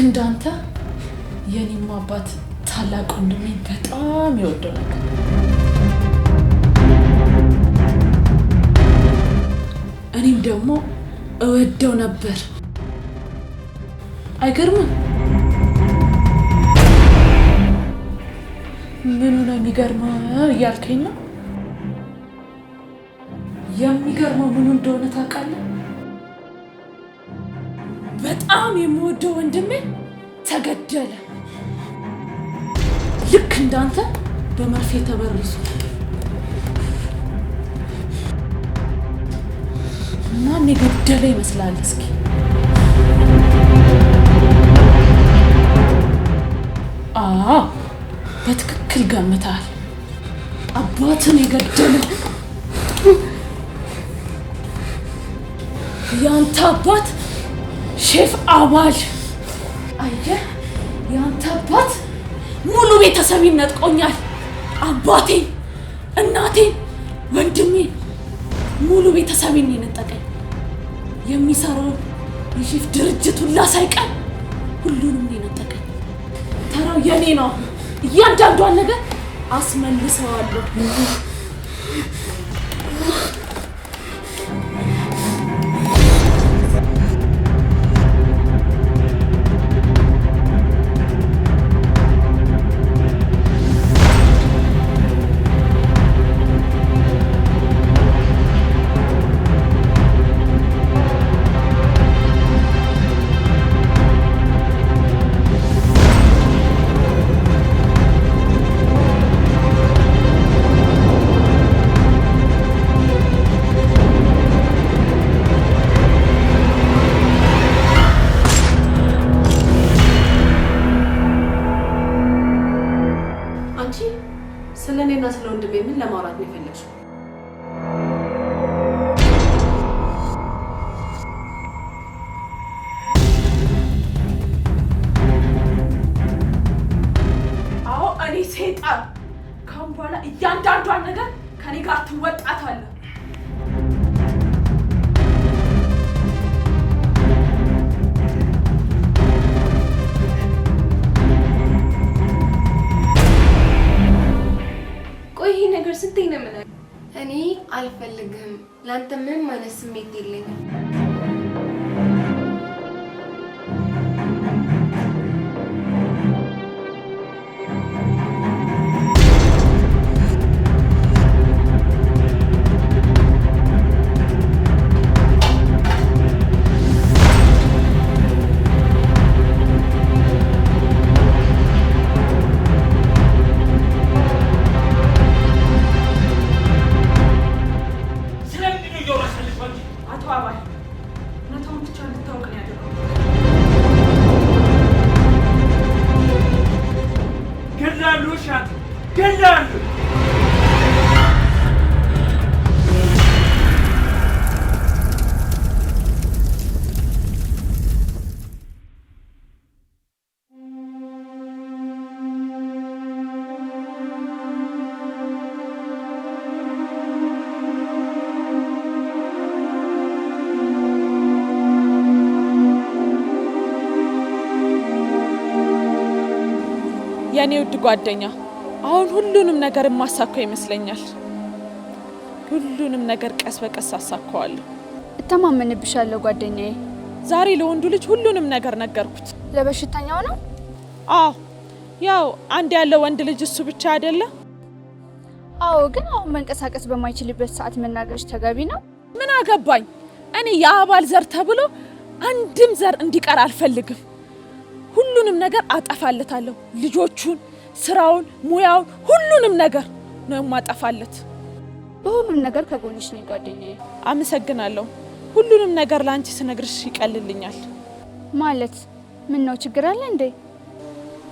እንዳንተ የኔም አባት ታላቅ ወንድሜን በጣም ይወደው ነበር። እኔም ደግሞ እወደው ነበር። አይገርምም? ምኑ ነው የሚገርመው እያልከኝ ነው? የሚገርመው ምኑ እንደሆነ ታውቃለህ? በጣም የምወደው ወንድሜ ተገደለ። ልክ እንዳንተ በመርፌ ተበርዞ። ማን የገደለ ይመስላል? እስኪ አዎ፣ በትክክል ገምተሃል። አባትን የገደለ ያንተ አባት ሼፍ አባል። አየህ፣ ያንተ አባት ሙሉ ቤተሰቤን ነጥቆኛል። አባቴን፣ እናቴን፣ ወንድሜን፣ ሙሉ ቤተሰቤን ነው የነጠቀኝ። የሚሰራውን የሼፍ ድርጅት ሁላ ሳይቀር ሁሉንም ነው የነጠቀኝ። ተራው የኔ ነው። እያንዳንዷን ነገር አስመልሰዋለሁ። አንቺ ስለ እኔና ስለ ወንድሜ ምን ለማውራት ነው የፈለግሽው? አዎ፣ እኔ ሴጣን ካሁን በኋላ እያንዳንዷን ነገር ከኔ ጋር ትወጣታለህ። ቆይ ይሄ ነገር ስንቴ ነው የምነግርህ? እኔ አልፈልግህም። ለአንተ ምንም አይነት ስሜት የለኝም። ስለምንድን ነው እያወራሽ ያለሽው አንቺ? አቶ አባል፣ እውነታውን ብቻ እንድታውቅ ነው ያደረገው። ገድላለሁ፣ እሺ አንተ ገድላለሁ። የእኔ ውድ ጓደኛ፣ አሁን ሁሉንም ነገር የማሳካው ይመስለኛል። ሁሉንም ነገር ቀስ በቀስ አሳካዋለሁ። እተማመንብሻለሁ ጓደኛዬ። ዛሬ ለወንዱ ልጅ ሁሉንም ነገር ነገርኩት። ለበሽተኛው ነው? አዎ፣ ያው አንድ ያለው ወንድ ልጅ እሱ ብቻ አይደለ? አዎ፣ ግን አሁን መንቀሳቀስ በማይችልበት ሰዓት መናገርሽ ተገቢ ነው? ምን አገባኝ እኔ። የአባል ዘር ተብሎ አንድም ዘር እንዲቀር አልፈልግም። ሁሉንም ነገር አጠፋለታለሁ። ልጆቹን፣ ስራውን፣ ሙያውን፣ ሁሉንም ነገር ነው የማጠፋለት። በሁሉም ነገር ከጎንሽ ነኝ ጓደኛዬ። አመሰግናለሁ። ሁሉንም ነገር ለአንቺ ስነግርሽ ይቀልልኛል። ማለት ምን ነው፣ ችግር አለ እንዴ?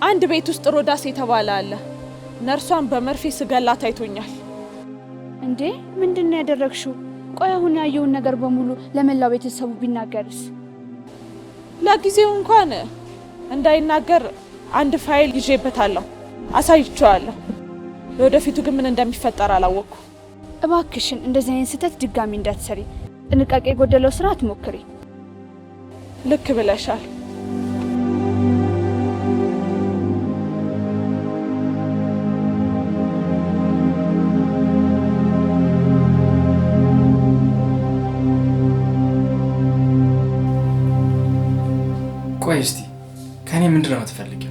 አንድ ቤት ውስጥ ሮዳስ የተባለ አለ። ነርሷን በመርፌ ስገላት አይቶኛል። እንዴ፣ ምንድን ነው ያደረግሽው? ቆይ አሁን ያየውን ነገር በሙሉ ለመላው ቤተሰቡ ቢናገርስ? ለጊዜው እንኳን እንዳይናገር አንድ ፋይል ይዤበታለሁ፣ አሳይቼዋለሁ። ለወደፊቱ ግን ምን እንደሚፈጠር አላወቅኩ። እባክሽን እንደዚህ አይነት ስህተት ድጋሚ እንዳትሰሪ። ጥንቃቄ የጎደለው ስራ አትሞክሪ። ልክ ብለሻል። ቆይ እስቲ ከኔ ምንድን ነው የምትፈልጊው?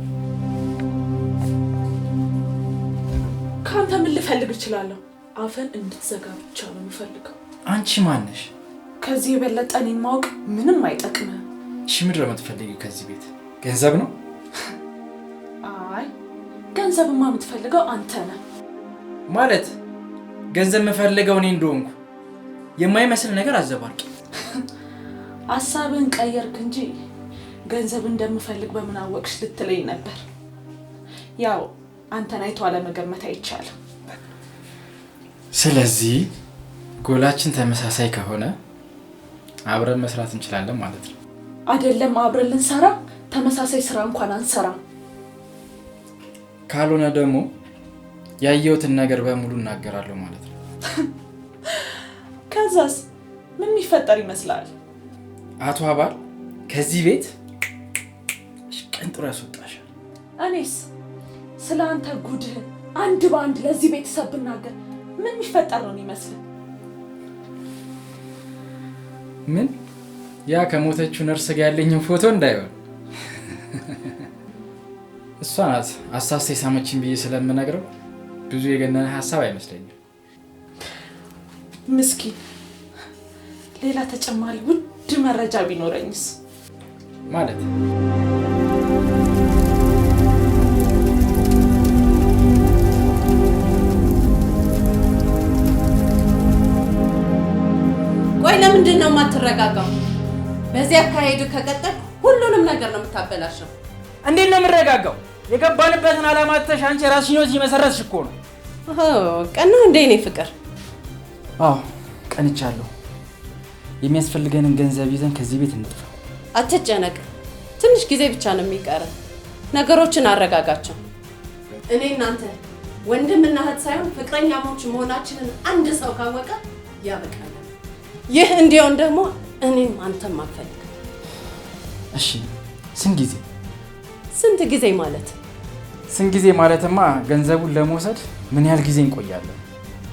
ከአንተ ምን ልፈልግ እችላለሁ? አፈን እንድትዘጋ ብቻ ነው የምፈልገው። አንቺ ማነሽ? ከዚህ የበለጠ እኔን ማወቅ ምንም አይጠቅምህም። እሺ ምንድን ነው የምትፈልጊው ከዚህ ቤት? ገንዘብ ነው? አይ ገንዘብማ የምትፈልገው አንተ ነህ። ማለት ገንዘብ የምፈልገው እኔ እንደሆንኩ የማይመስል ነገር አዘባርቂ። ሀሳብህን ቀየርክ እንጂ ገንዘብ እንደምፈልግ በምን አወቅሽ ልትለኝ ነበር። ያው አንተን አይቶ አለመገመት አይቻልም። ስለዚህ ጎላችን ተመሳሳይ ከሆነ አብረን መስራት እንችላለን ማለት ነው። አይደለም አብረን ልንሰራ ተመሳሳይ ስራ እንኳን አንሰራም። ካልሆነ ደግሞ ያየሁትን ነገር በሙሉ እናገራለሁ ማለት ነው። ከዛስ ምን የሚፈጠር ይመስላል? አቶ አባል ከዚህ ቤት ቀንጥሮ ያስወጣሻል። እኔስ ስለ አንተ ጉድህን አንድ በአንድ ለዚህ ቤተሰብ ብናገር ምን የሚፈጠር ነው የሚመስልህ? ምን ያ ከሞተችው ነርስ ጋር ያለኝን ፎቶ እንዳይሆን። እሷ ናት አሳስታ የሳመችኝ ብዬ ስለምነግረው ብዙ የገነነ ሀሳብ አይመስለኝም። ምስኪን፣ ሌላ ተጨማሪ ውድ መረጃ ቢኖረኝስ? ማለት ቆይ ለምንድን ነው የማትረጋጋው? በዚህ አካሄድ ከቀጠል ሁሉንም ነገር ነው የምታበላሸው። እንዴት ነው የምረጋጋው? የገባንበትን ዓላማ ትተሽ አንቺ የራስሽን ሕይወት እየመሰረትሽ እኮ ነው። ቀና እንደ እኔ ፍቅር። አዎ ቀንቻለሁ። የሚያስፈልገንን ገንዘብ ይዘን ከዚህ ቤት እንጥፋ። አትጨነቅ፣ ትንሽ ጊዜ ብቻ ነው የሚቀረን። ነገሮችን አረጋጋቸው። እኔ እናንተ ወንድምና እህት ሳይሆን ፍቅረኛሞች መሆናችንን አንድ ሰው ካወቀ ያበቃል። ይህ እንዲሆን ደግሞ እኔም አንተም አልፈልግም። እሺ ስንት ጊዜ? ስንት ጊዜ ማለት? ስንት ጊዜ ማለትማ ገንዘቡን ለመውሰድ ምን ያህል ጊዜ እንቆያለን?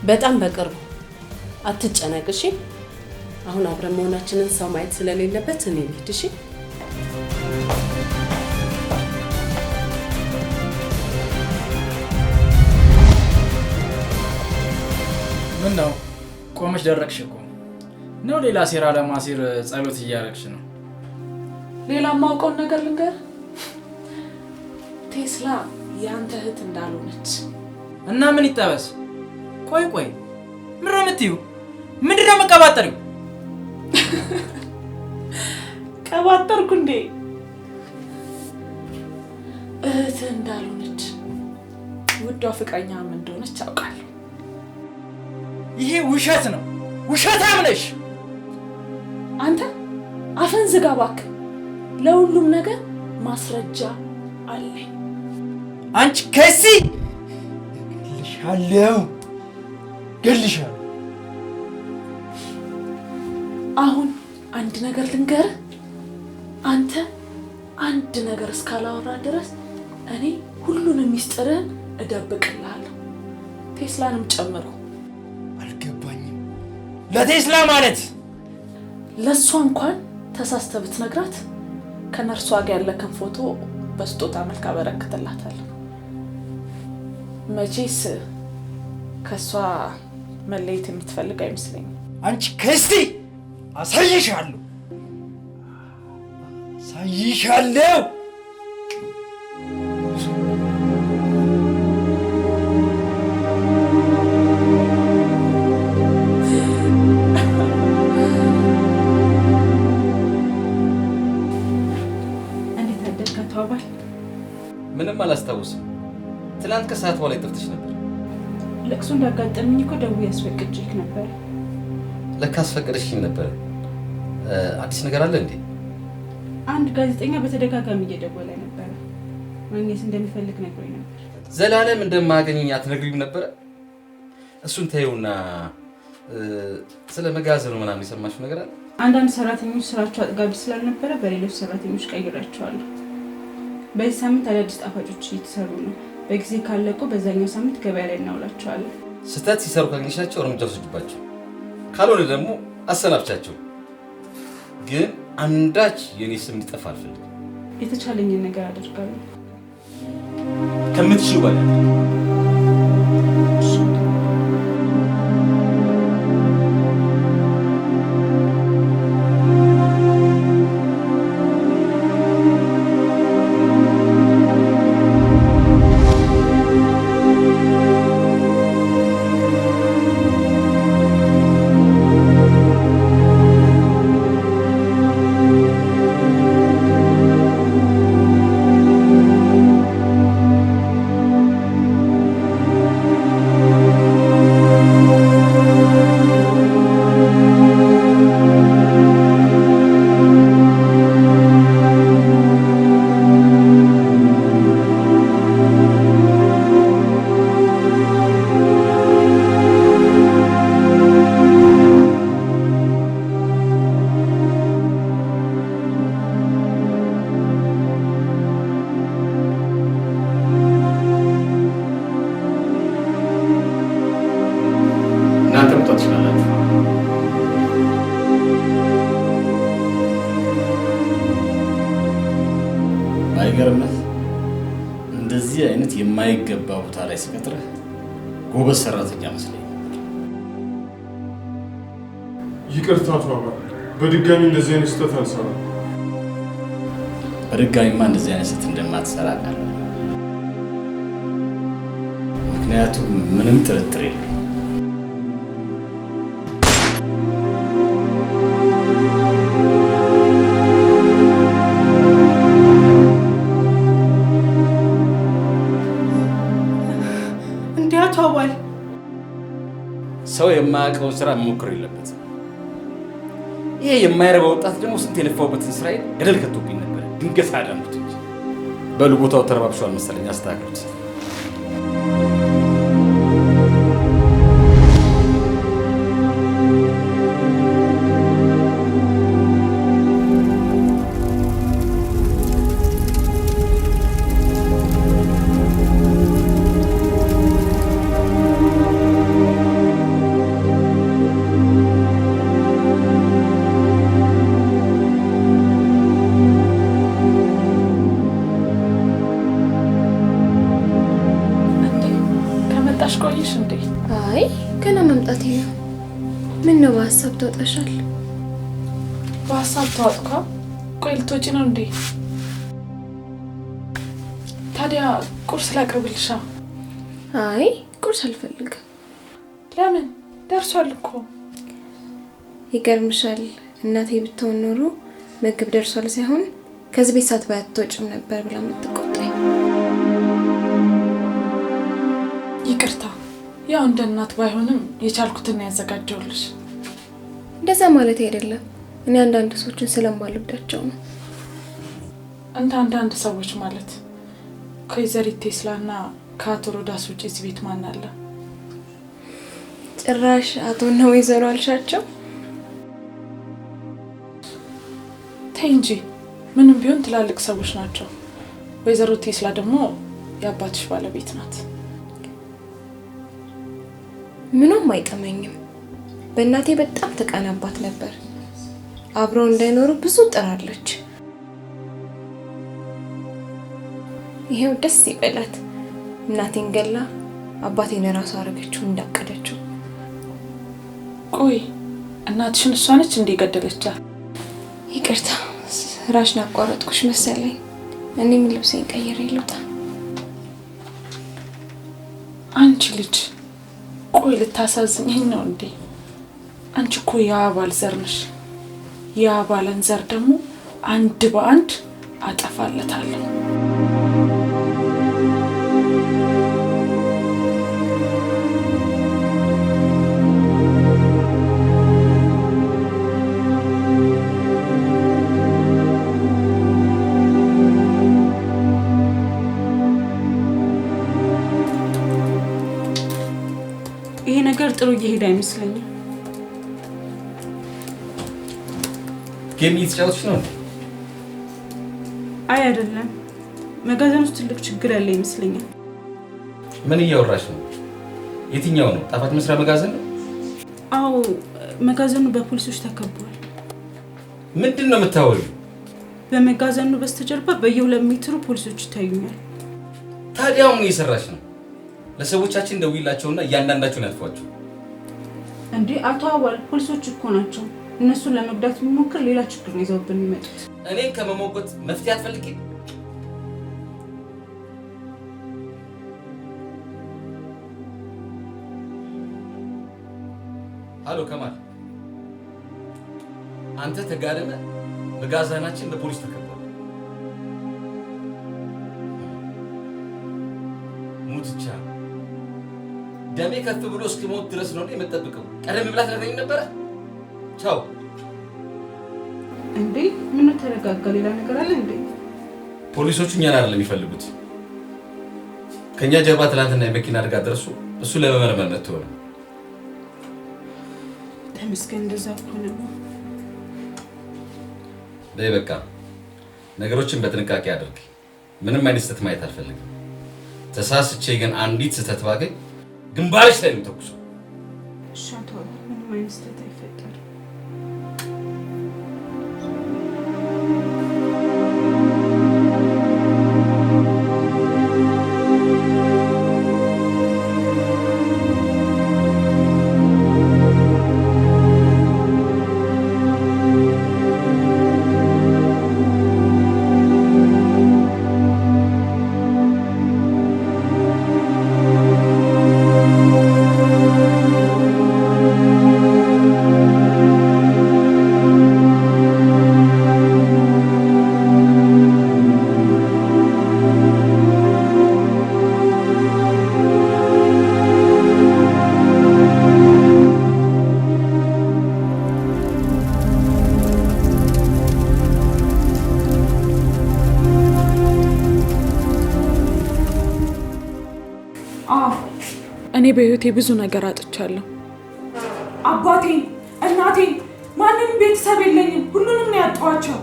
በጣም በቅርቡ። አትጨነቅ እሺ። አሁን አብረን መሆናችንን ሰው ማየት ስለሌለበት እኔ ልሂድ እሺ። ምን ነው ቆመሽ ደረቅሽ እኮ ነው። ሌላ ሴራ ለማሴር ጸሎት እያደረግሽ ነው። ሌላ የማውቀውን ነገር ልንገር፣ ቴስላ የአንተ እህት እንዳልሆነች። እና ምን ይጠበስ? ቆይ ቆይ ምንድን ነው የምትይው? ምንድን ነው የምትቀባጠሪው? ቀባጠርኩ እንዴ? እህትህ እንዳልሆነች ውዷ ፍቅረኛም እንደሆነች አውቃለሁ። ይሄ ውሸት ነው። ውሸታም ነሽ አንተ። አፍህን ዝጋ እባክህ። ለሁሉም ነገር ማስረጃ አለኝ። አንቺ ከዚህ እገልሻለሁ፣ እገልሻለሁ። አሁን አንድ ነገር ልንገርህ። አንተ አንድ ነገር እስካላወራ ድረስ እኔ ሁሉንም ሚስጥርህን እደብቅልሃለሁ፣ ቴስላንም ጨምሮ። አልገባኝም። ለቴስላ ማለት ለእሷ እንኳን ተሳስተህ ብትነግራት ከነርሷ ጋር ያለክን ፎቶ በስጦታ መልክ አበረክትላታለሁ። መቼስ ከእሷ መለየት የምትፈልግ አይመስለኝም። አንቺ ከስቲ አሳይሻለሁ፣ አሳይሻለሁ። እንዴት አደርክ አቶ አባል? ምንም አላስታውስም። ትናንት ከሰዓት በኋላ ጠፍተሽ ነበር። ለቅሶ እንዳጋጠመኝ እኮ ደውዬ አስፈቅጄህ ነበር። ለካ አስፈቅደሽኝ ነበር። አዲስ ነገር አለ እንዴ? አንድ ጋዜጠኛ በተደጋጋሚ እየደወለ ነበረ። ማግኘት እንደሚፈልግ ነግሮኝ ነበር። ዘላለም እንደማገኘኝ አትነግሪኝም ነበረ? እሱን ተይውና ስለ መጋዘኑ ምናምን የሰማሽው ነገር አለ? አንዳንድ ሰራተኞች ስራቸው አጥጋቢ ስላልነበረ በሌሎች ሰራተኞች ቀይሬያቸዋለሁ። በዚህ ሳምንት አዳዲስ ጣፋጮች እየተሰሩ ነው። በጊዜ ካለቁ በዛኛው ሳምንት ገበያ ላይ እናውላቸዋለን። ስህተት ሲሰሩ ካገኘሻቸው እርምጃ ውሰጂባቸው፣ ካልሆነ ደግሞ አሰናብቻቸው። ግን አንዳች የኔ ስም እንዲጠፋ አልፈልግም። የተቻለኝን ነገር አደርጋለሁ። ከምትችይው በላይ። እናንተ መውጣት ትችላላችሁ። ባይገርምህ እንደዚህ አይነት የማይገባ ቦታ ላይ ስቀጥርህ ጎበዝ ሰራተኛ መስለኝ። ይቅርታ አቶ አባል፣ በድጋሚ እንደዚህ አይነት ስህተት አልሰራም። በድጋሚማ እንደዚህ አይነት ስህተት እንደማትሰራ አውቃለሁ። ምክንያቱም ምንም ጥርጥር የለም። እንዴ አቶ አባል፣ ሰው የማያውቀውን ስራ መሞከር የለበትም። ይሄ የማይረባ ወጣት ደግሞ ስንት የለፋሁበትን ስራዬን ገደል ከቶብኝ ነበር። ድንገት አዳንኩት እንጂ። በሉ ቦታው ተረባብሿል መሰለኝ፣ አስተካክሉት። ከመጣሽ ቆይሽ እንዴ? አይ ገና መምጣቴ ነው። ምን ነው በሀሳብ ተውጠሻል? በሀሳብ ተዋጥኳ። ቆይ ልትወጪ ነው እንዴ? ታዲያ ቁርስ ላቅርብልሻ? አይ ቁርስ አልፈልግም። ለምን? ደርሷል እኮ። ይገርምሻል፣ እናቴ ብትሆን ኖሮ ምግብ ደርሷል ሳይሆን ከዚህ ቤት ሳትበይ አትወጭም ነበር ብላ የምትቆጣኝ። ይቅርታ፣ ያው እንደ እናት ባይሆንም የቻልኩትን ያዘጋጀውልሽ። እንደዛ ማለት አይደለም። እኔ አንዳንድ ሰዎችን ስለማልወዳቸው ነው። እንደ አንዳንድ ሰዎች ማለት ከወይዘሪት ቴስላና ከአቶ ሮዳስ ውጭ እዚህ ቤት ማን አለ? ጭራሽ አቶና ወይዘሮ አልሻቸው? ተይ እንጂ፣ ምንም ቢሆን ትላልቅ ሰዎች ናቸው። ወይዘሮ ቴስላ ደግሞ የአባትሽ ባለቤት ናት። ምንም አይጠመኝም። በእናቴ በጣም ተቀናባት ነበር። አብረው እንዳይኖሩ ብዙ ጥራለች። ይሄው ደስ ይበላት። እናቴን ገላ አባቴን ራሱ አረገችው እንዳቀደችው። ቆይ እናትሽን እሷ ነች እንዴ ገደለቻት? ይቅርታ ስራሽን አቋረጥኩሽ መሰለኝ። እኔም ልብሴን ቀይሬ ልውጣ። አንቺ ልጅ ቆይ ልታሳዝኚኝ ነው እንዴ? አንቺ እኮ የአባል ዘር ነሽ። የአባልን ዘር ደግሞ አንድ በአንድ አጠፋለታለሁ። ይሄ ነገር ጥሩ እየሄደ አይመስለኝም። Game እየተጫወትሽ ነው? አይ አይደለም፣ መጋዘን ውስጥ ትልቅ ችግር ያለ ይመስለኛል። ምን እያወራሽ ነው? የትኛው ነው? ጣፋጭ መስሪያ መጋዘን ነው? አዎ፣ መጋዘኑ በፖሊሶች ተከቧል። ምንድን ነው የምታወሪው? በመጋዘኑ በስተጀርባ በየ2 ሜትሩ ፖሊሶች ይታዩኛል። ታዲያ ምን እየሰራሽ ነው? ለሰዎቻችን ደውይላቸውና እያንዳንዳቸውን ያጥፏቸው። እንዴ አቶ አዋል፣ ፖሊሶች እኮ ናቸው። እነሱን ለመጉዳት የሚሞክር ሌላ ችግር ነው ይዘውብን የሚመጡት። እኔን ከመሞገት መፍትሄ አትፈልጊም? ሃሎ ከማል፣ አንተ ተጋደመ፣ መጋዘናችን በፖሊስ ተከቧል። ሙትቻ፣ ደሜ ከፍ ብሎ እስክሞት ድረስ ነው የምጠብቀው። ቀደም ብላ ትነግረኝ ነበረ። ቻው። እንዴ ምነው ተረጋጋ? ሌላ ነገር አለ እንዴ? ፖሊሶቹ እኛን አይደለም የሚፈልጉት። ከእኛ ጀርባ ትናንትና የመኪና አደጋ ደርሶ እሱ ለመመርመር መጥቶ ነው። ተመስገን፣ እንደዛ ከሆነ ነው። በይ በቃ ነገሮችን በጥንቃቄ አድርጊ። ምንም አይነት ስህተት ማየት አልፈልግም። ተሳስቼ ግን አንዲት ስህተት ባገኝ ግንባርሽ ላይ ነው የምተኩሰው። እሺ አቶ አዋል፣ ምንም አይነት ስህተት አይፈጠርም። አዎ፣ እኔ በህይወቴ ብዙ ነገር አጥቻለሁ። አባቴን፣ እናቴን፣ ማንንም ቤተሰብ የለኝም። ሁሉንም ነው ያጣኋቸው።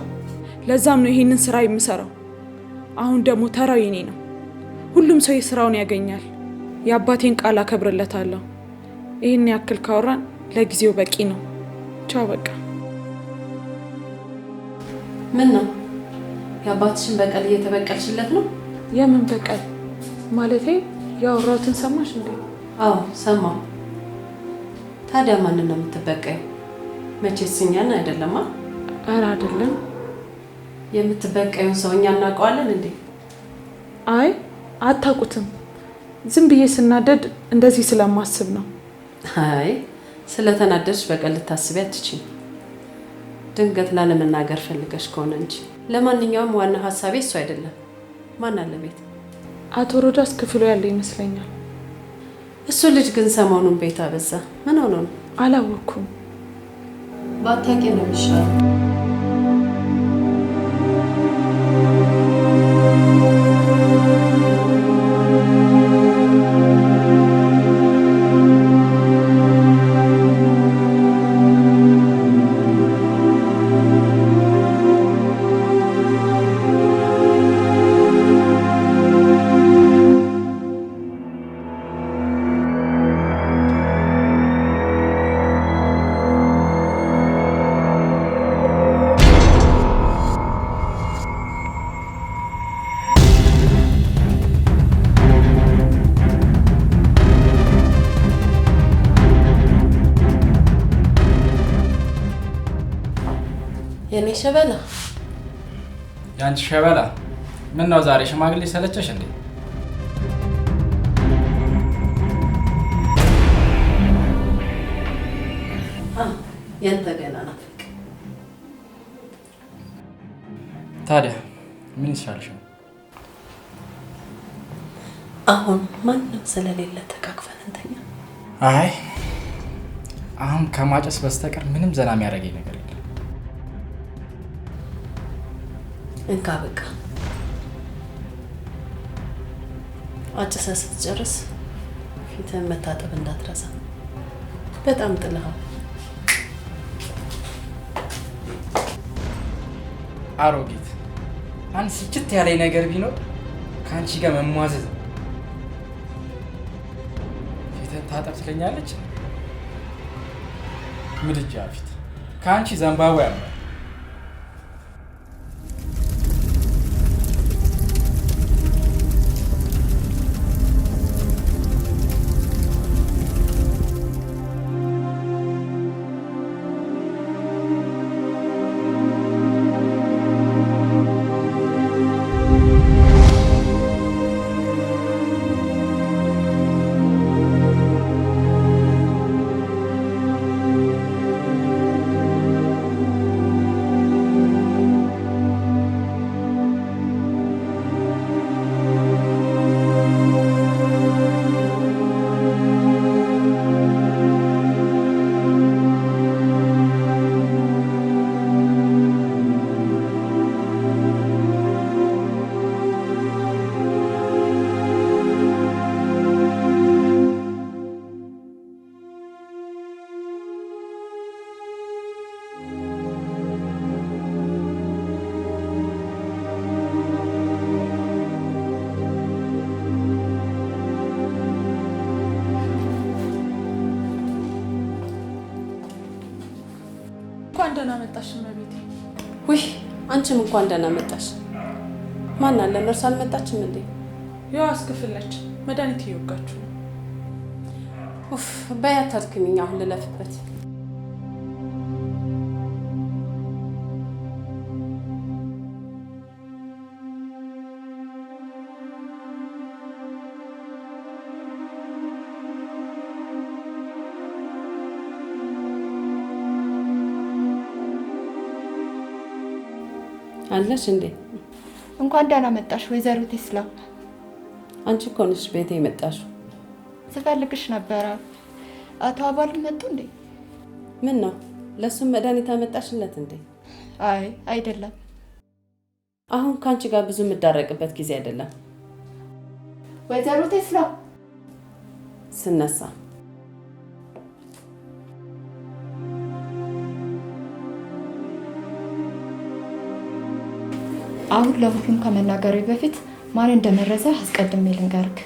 ለዛም ነው ይሄንን ስራ የምሰራው። አሁን ደግሞ ተራው የኔ ነው። ሁሉም ሰው የስራውን ያገኛል። የአባቴን ቃል አከብርለታለሁ። ይህን ያክል ካወራን ለጊዜው በቂ ነው። ቻው በቃ። ምን ነው፣ የአባትሽን በቀል እየተበቀልሽለት ነው? የምን በቀል? ማለቴ ያወራሁትን ሰማሽ እንዴ? አዎ ሰማሁ። ታዲያ ማንን ነው የምትበቀይው? መቼስ እኛን አይደለማ። ኧረ አይደለም። የምትበቀዩን ሰው እኛ እናውቀዋለን እንዴ? አይ አታውቁትም። ዝም ብዬ ስናደድ እንደዚህ ስለማስብ ነው። አይ፣ ስለተናደድሽ በቀል ልታስቢ አትችይም። ድንገት ላለመናገር ፈልገሽ ከሆነ እንጂ። ለማንኛውም ዋና ሀሳቤ እሱ አይደለም። ማን አለ ቤት? አቶ ሮዳስ ክፍሉ ያለ ይመስለኛል። እሱ ልጅ ግን ሰሞኑን ቤት አበዛ። ምን ሆኖ ነው? አላወቅኩም። ባታውቂ ነው የሚሻለው። የኔ ሸበላ። የአንቺ ሸበላ፣ ምን ነው ዛሬ ሽማግሌ ሰለቸሽ እንዴ? ያንተ ገና ናፍቅ። ታዲያ ምን ይሻልሻል? አሁን ማንም ስለሌለ ተቃቅፈን እንተኛ። አይ፣ አሁን ከማጨስ በስተቀር ምንም ዘና የሚያደርገኝ ነገር የለም። እንካ በቃ፣ አጭሰህ ስትጨርስ ፊትህን መታጠብ እንዳትረሳ። በጣም ጥለሃል። አሮጊት፣ አንድ ስልችት ያለኝ ነገር ቢኖር ከአንቺ ጋር መሟዘዝ ነው። ፊትህን ታጠብ ትለኛለች። ምድጃ ፊት ከአንቺ ዘንባባ ያምራል። መጣሽ እመቤቴ። ውይ አንቺም እንኳን ደህና መጣሽ። ማን አለ? ነርስ አልመጣችም እንዴ? የዋስ ክፍል ነች። መድኃኒት እየወጋችሁ ነው። ኡፍ በይ አታድክሚኝ፣ አሁን ልለፍበት። አለሽ እንዴ? እንኳን ደህና መጣሽ ወይዘሮ ቴስላ። አንቺ እኮ ነሽ ቤቴ የመጣሽው። ስፈልግሽ ነበረ። አቶ አባል መጡ እንዴ? ምን ነው ለሱም መድኃኒት አመጣሽለት እንዴ? አይ አይደለም። አሁን ካንቺ ጋር ብዙ የምዳረቅበት ጊዜ አይደለም። ወይዘሮ ቴስላ ስነሳ አሁን ለሁሉም ከመናገሬ በፊት ማን እንደመረዘ አስቀድሜ ልንገርክ።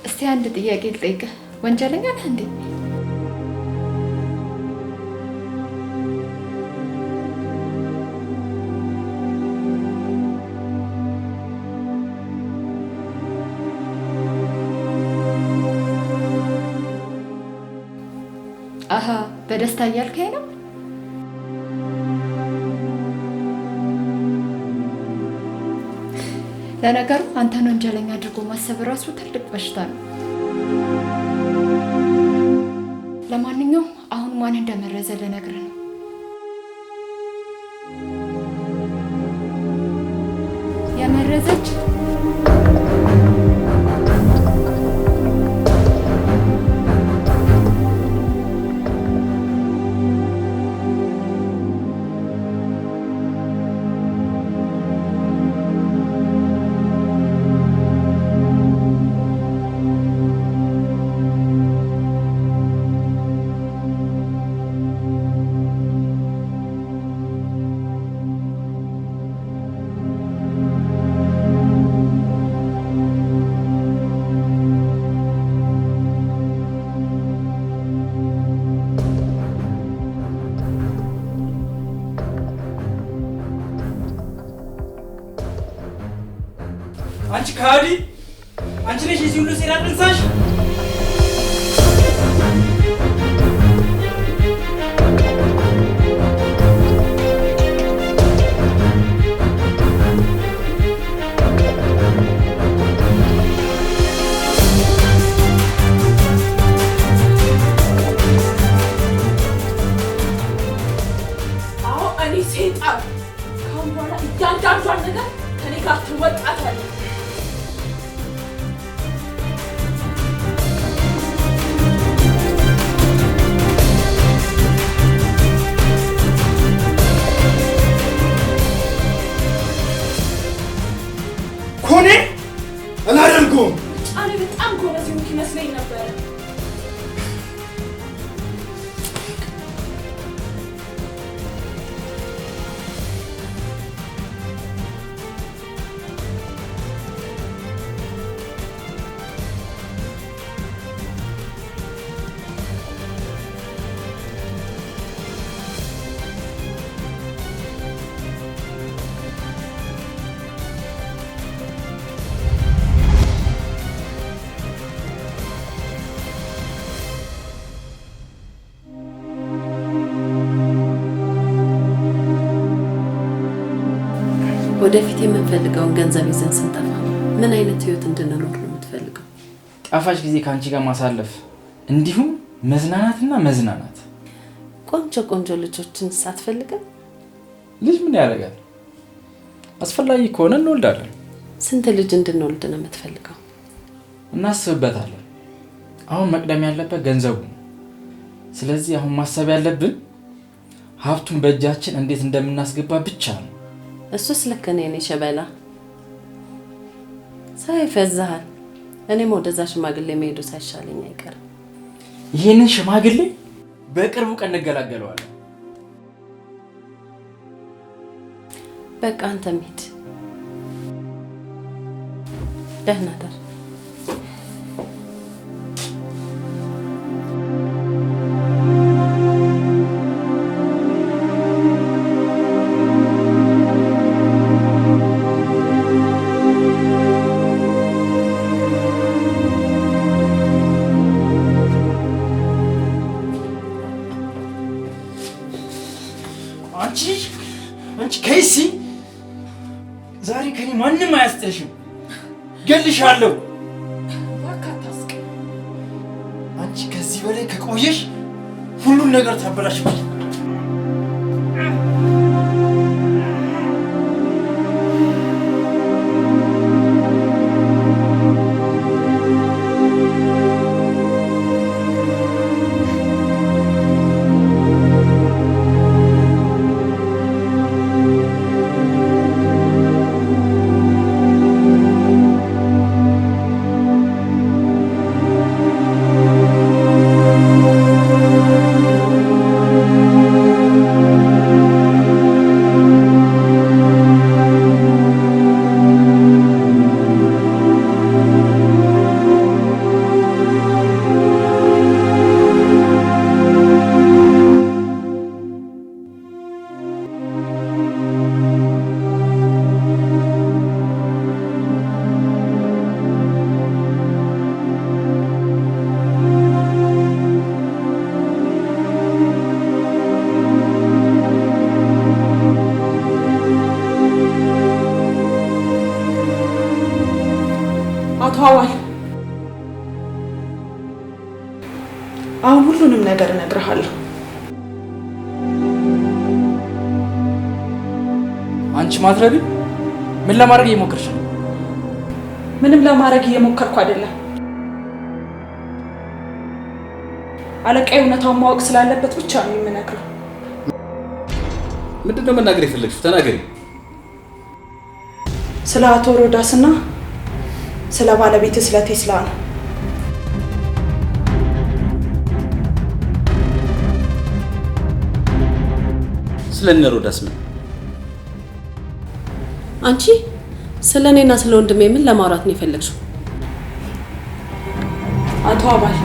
እስቲ አንድ ጥያቄ ልጠይቅህ። ወንጀለኛ ነህ እንዴ? አሃ በደስታ እያልከኝ ነው? ለነገሩ አንተን ወንጀለኛ አድርጎ ማሰብ ራሱ ትልቅ በሽታ ነው። ለማንኛውም አሁን ማን እንደመረዘ ልነግርህ ነው። የመረዘች አንቺ ከሃዲ! አንቺ ነሽ የዚህ ሁሉ ሴራ ጥንሳሽ! አዎ እኔ ሴጣን! ከአሁን በኋላ እያንዳንዷን ነገር ከኔ ጋር ትወጣታለህ። ኮኔ አላደርገውም። እኔ በጣም ጎበዝ የሆንክ ይመስለኝ ነበረ። ወደፊት የምንፈልገውን ገንዘብ ይዘን ስንጠፋ ምን አይነት ህይወት እንድንኖር ነው የምትፈልገው? ጣፋጭ ጊዜ ካንቺ ጋር ማሳለፍ እንዲሁም መዝናናትና መዝናናት። ቆንጆ ቆንጆ ልጆችን ሳትፈልግም? ልጅ ምን ያደርጋል? አስፈላጊ ከሆነ እንወልዳለን። ስንት ልጅ እንድንወልድ ነው የምትፈልገው? እናስብበታለን። አሁን መቅደም ያለበት ገንዘቡ ነው። ስለዚህ አሁን ማሰብ ያለብን ሀብቱን በእጃችን እንዴት እንደምናስገባ ብቻ ነው። እሱስ ልክ ነህ የኔ ሸበላ። ሳይፈዛሃል። እኔም ወደዛ ሽማግሌ መሄዱ ሳይሻለኝ አይቀርም። ይሄንን ሽማግሌ በቅርቡ ቀን እንገላገለዋለን። በቃ አንተም ሂድ። ደህና ደር። ዛሬ ከኔ ማንም አያስጥልሽም። ገልሻለሁ። እባክህ አታስቀኝ። አንቺ ከዚህ በላይ ከቆየሽ ሁሉን ነገር ታበላሽብኝ። አቶ አዋል፣ አሁን ሁሉንም ነገር እነግርሃለሁ። አንቺ ማትረቢ ምን ለማድረግ እየሞከርሽ ነው? ምንም ለማድረግ እየሞከርኩ አይደለም። አለቃዬ እውነታውን ማወቅ ስላለበት ብቻ ነው የምነግረው። ምንድን ነው መናገር የፈለግሽው? ተናገሪ። ስለ አቶ ሮዳስና ስለ ባለቤት ስለ ቴስላ ነው። ስለ እነ ሮዳስ ምን? አንቺ ስለ እኔና ስለ ወንድሜ ምን ለማውራት ነው የፈለግሽው? አቶ አባል፣